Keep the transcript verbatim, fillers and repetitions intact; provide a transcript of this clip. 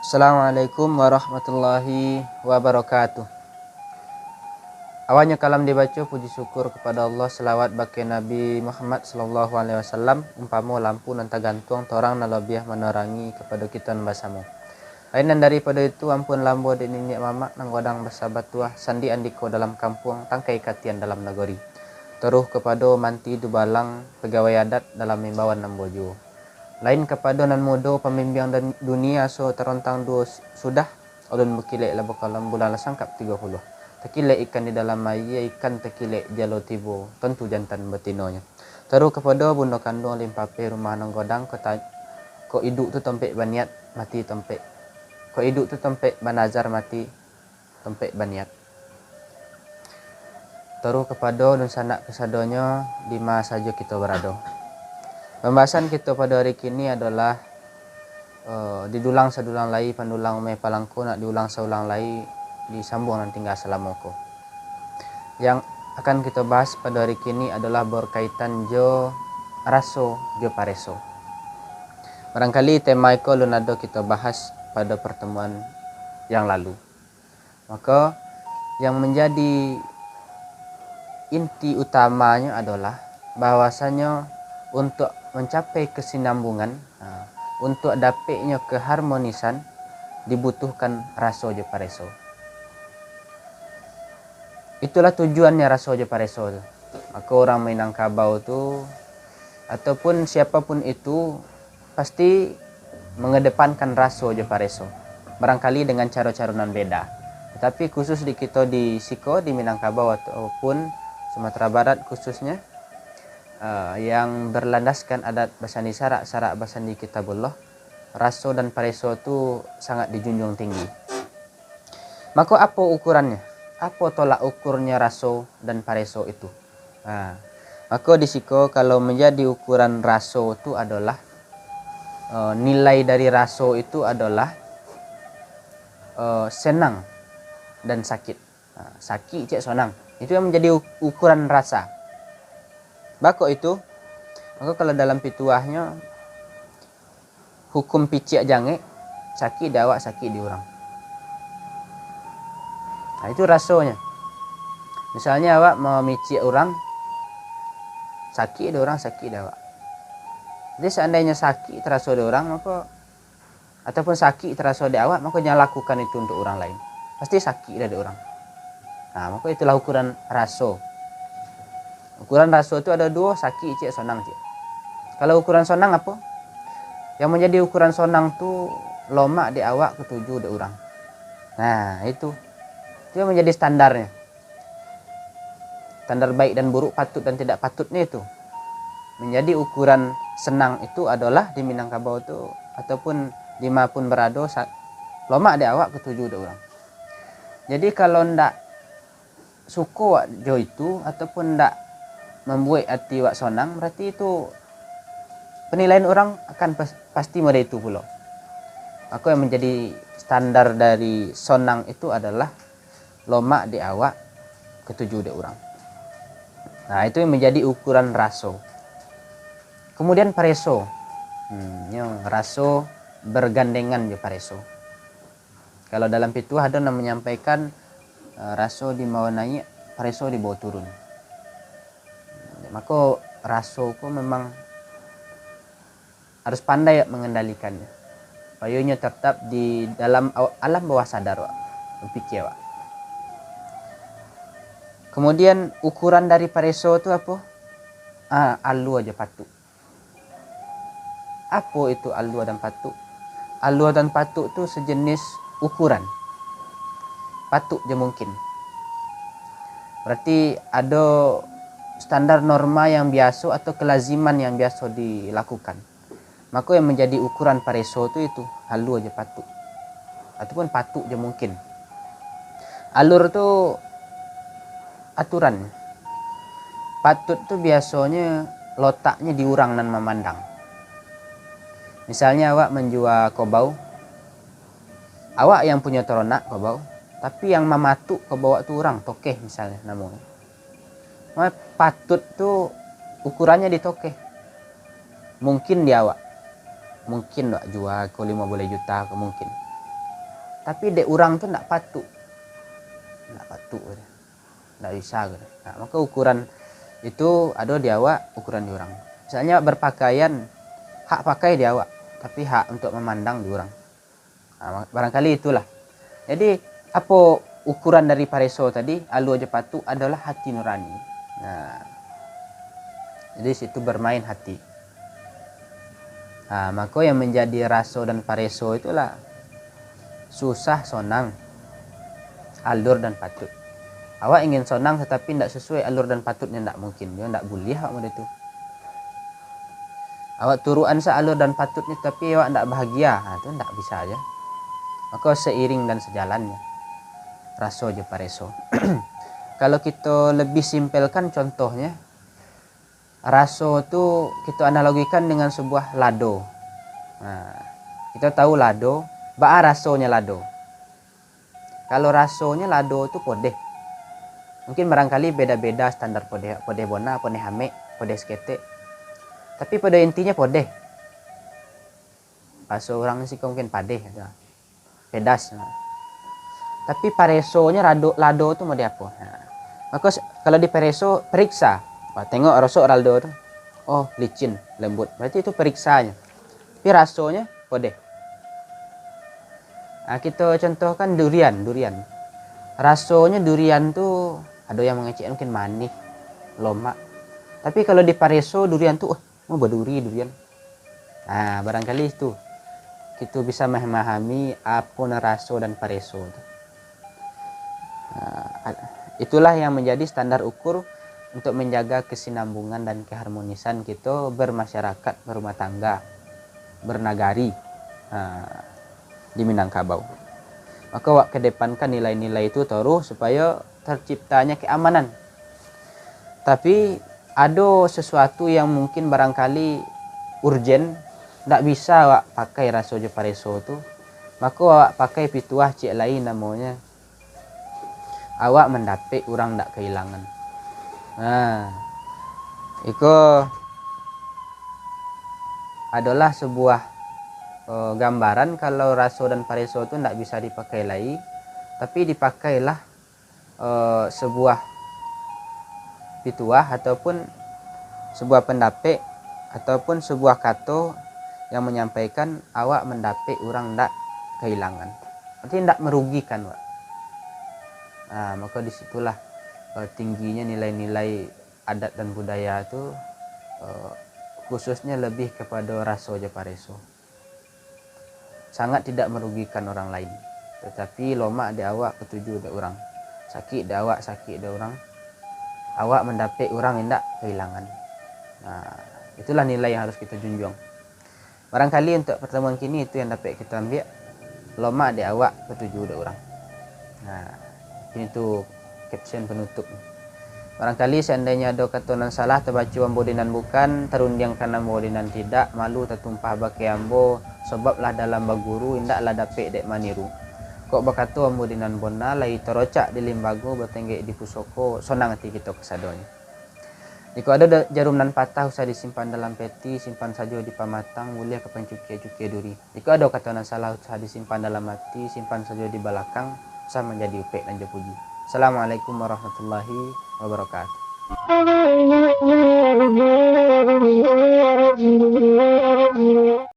Assalamualaikum warahmatullahi wabarakatuh. Awalnyo kalam dibaco, puji syukur kepada Allah, salawat bagi Nabi Muhammad sallallahu alaihi wasallam, umpamo lampu nan tagantuang, torang nan labiah manerangi kepada kito nan basamo. Lain nan daripado itu, ampun lambo dek niniak mamak nan godang basa batuah, sandi andiko dalam kampuang, tangkai katian dalam nagori. Taruih kapado manti dubalang, pagawai adat dalam imbauan ambo juo. Lain kapado nan mudo, pambimbiang dan dunia, so tarontang duo s-, sudah, ulun bakilek lah bakalam, bulan lah sangkap tigo puluah. Takilek ikan di dalam aia, ikan takilek jalo tibo, tantu jantan batinonyo. Taruih kapado bundo kanduang, limpapeh rumah nan godang, kota-, kok iduik tu tompek baniat, mati tompek, kok iduik tu tompek banazar, mati tompek baniat. Taruih kapado dunsanak kasadonyo, di ma sajo kito barado. Pambahasan kito pado ari kini adolah, eh, didulang sadulang lai, pandulang umai palangko, nak diulang saulang lai, disambuang nan tingga salamo ko. Yang akan kito bahas pado ari kini adolah berkaitan jo raso jo pareso. Barangkali tema iko alun ado kito bahas pado pertemuan yang lalu. Maka, yang manjadi inti utamanyo adolah bahwasanyo untuak mancapai kasinambungan, ha, untuak dapeknyo keharmonisan, dibutuhkan raso jo pareso. Itulah tujuannyo raso jo pareso tu. Maka urang Minangkabau tu, ataupun siapapun itu, pasti mangadepankan raso jo pareso, barangkali dengan caro-caro nan beda. Tatapi khusus di kito di siko, di Minangkabau ataupun Sumatera Barat khususnyo, eh, yang berlandaskan adat basandi syarak, syarak basandi Kitabullah, raso dan pareso tu sangat dijunjuang tinggi. Mako, apo ukurannyo? Apo tolak ukurnyo raso dan pareso itu? Ha. Mako, di siko, kalau manjadi ukuran raso tu adolah, eh, nilai dari raso itu adolah, eh, senang dan sakit. Ha, sakik ciek sonang. Itu yang manjadi u-, ukuran rasa. Bako itu, mako, kalau dalam pituahnyo, hukum piciak jangek, sakik di awak, sakik di urang. Nah, itu rasonyo. Misalnyo awak mamiciak urang, sakik di urang, sakik di awak. Jadi, seandainyo sakik taraso di urang, mako, ataupun sakik taraso di awak, mako, jan lakukan itu untuak urang lain. Pasti sakik dah di urang. Nah, mako, itulah ukuran raso. Ukuran raso tu ado duo, sakik ciek, sonang ciek. Kalau ukuran sonang apo? Yang manjadi ukuran sonang tu lomak di awak, katuju dek urang. Nah, itu. Itu yang manjadi standarnyo. Standar baik dan buruk, patut dan tidak patutnyo itu. Manjadi ukuran senang itu adolah di Minangkabau tu, ataupun di ma pun barado, sa-, lomak di awak, katuju dek urang. Jadi, kalau ndak suko wak jo itu, ataupun ndak mambuek ati wak sonang, bararti itu penilaian urang akan pas-, pasti model itu pulo. Mako, yang manjadi standar dari sonang itu adolah lomak di awak, katuju dek urang. Nah, itu yang manjadi ukuran raso. Kemudian pareso. Hmm, nyo raso bergandengan jo pareso. Kalau dalam pituah ado nan manyampaikan, eh, raso di ma naiak, pareso di bawah turun. Mako, raso ko memang harus pandai awak mangendalikannya, supayo inyo tetap di dalam aw-, alam bawah sadar awak, bapikia awak. Kemudian, ukuran dari pareso tu apo? Ah, alua jo patuk. Apo itu alua dan patuk? Alua dan patuk tu sejenis ukuran. Patuk jo mungkin. Berarti ado standar norma yang biaso atau kelaziman yang biaso dilakukan. Mako, yang manjadi ukuran pareso tu itu alua jo patuk, ataupun patuk jo mungkin. Alua tu aturan. Patuk tu biasonyo lotaknyo di urang nan mamandang. Misalnyo awak manjua kobau, awak yang punyo taronak kobau, tapi yang mamatuk kobau awak tu urang, tokeh misalnyo namonyo. Mah, patuk tu ukurannyo di tokeh. Mungkin di awak. Mungkin awak jua ko limo baleh juta ko mungkin. tapi dek urang tu ndak patuik. Ndak patuik, ndak bisa. Nah, maka ukuran itu ado di awak, ukuran di urang. Misalnya berpakaian, hak pakai di awak, tapi hak untuk memandang di urang. Nah, barangkali itulah. Jadi, apo ukuran dari pareso tadi, alua jo patuik adolah hati nurani. Nah, jadi situ bermain hati. Nah, mako yang menjadi raso dan pareso itulah susah, sonang, alur dan patuik. Awak ingin sonang tatapi ndak sesuai alur dan patuiknya, ndak mungkin, yo ndak buliah awak model tu. Awak turuan sa alur dan patuiknya, tapi awak ndak bahagia, ha, tu ndak bisa aja. Maka seiring dan sejalannya raso jo pareso. Kalau kita lebih simpelkan contohnya, raso tu kita analogikan dengan sebuah lado. Nah, kita tahu lado, baa rasonyo lado. Kalau rasonyo lado tu podeh. Mungkin barangkali beda-beda standar podeh, podeh bona, podeh amek, podeh saketek. Tapi pada intinya podeh. Bahaso urang siko mungkin padeh, pedas. Tapi paresonyo lado, lado tu model apo? Nah, mako kalau dipareso, periksa. Wah, tengok rosok lado tu. Oh, licin, lembut. Berarti itu periksanyo. Tapi rasonyo podeh. Nah, kita contohkan durian, durian. Rasonyo durian tu ado yang mangecek mungkin manih, lomak. Tapi kalau dipareso durian tu, oh, mau baduri durian. Nah, barangkali itu kita bisa memahami apo nan raso dan pareso tu. Nah, itulah yang menjadi standar ukur untuk menjaga kesinambungan dan keharmonisan kita bermasyarakat, berumah tangga, bernagari, ha, di Minangkabau. Maka awak kedepankan nilai-nilai itu taruh supaya terciptanya keamanan. Tapi ado sesuatu yang mungkin barangkali urgen, ndak bisa awak pakai raso jo pareso tu, mako awak pakai pituah ciek lai namonyo, awak mandapek urang ndak kahilangan. Nah, iko adolah sebuah, eh, gambaran kalau raso dan pareso tu ndak bisa dipakai lai, tapi dipakailah, eh, sebuah pituah ataupun sebuah pandapek ataupun sebuah kato yang manyampaikan awak mandapek urang ndak kahilangan. Artinya ndak merugikan, Wak. Nah, maka di situlah, eh, tingginya nilai-nilai adat dan budaya tu, eh, khususnya lebih kepada raso jo pareso. Sangat tidak merugikan orang lain. Tetapi lomak dek awak katuju dek urang. Sakik dek awak, sakik dek urang. Awak mandapek, urang indak kahilangan. Nah, itulah nilai yang harus kita junjuang. Barangkali untuk pertemuan kini itu yang dapek kita ambiak. Lomak dek awak katuju dek urang. Nah, kini tu caption penutup. Barangkali seandainyo ado kato nan salah, tabaco ambo di nan bukan, tarundiangkan ambo di nan tidak, malu tatumpah bakeh ambo, sobab lah dalam baguru, indaklah dapek dek maniru. Kok bakato ambo di nan bona, lai tarocak di limbago, batenggek di pusoko, sonang ati kito kasadonyo. Jikok ado da-, jarum nan patah, usah disimpan dalam peti, simpan sajo di pamatang, buliah ka pancukia-cukia duri. Jikok ado kato nan salah, usah disimpan dalam ati, simpan sajo di balakang, usah manjadi upek nan jo puji. Assalamualaikum warahmatullahi wabarakatuh.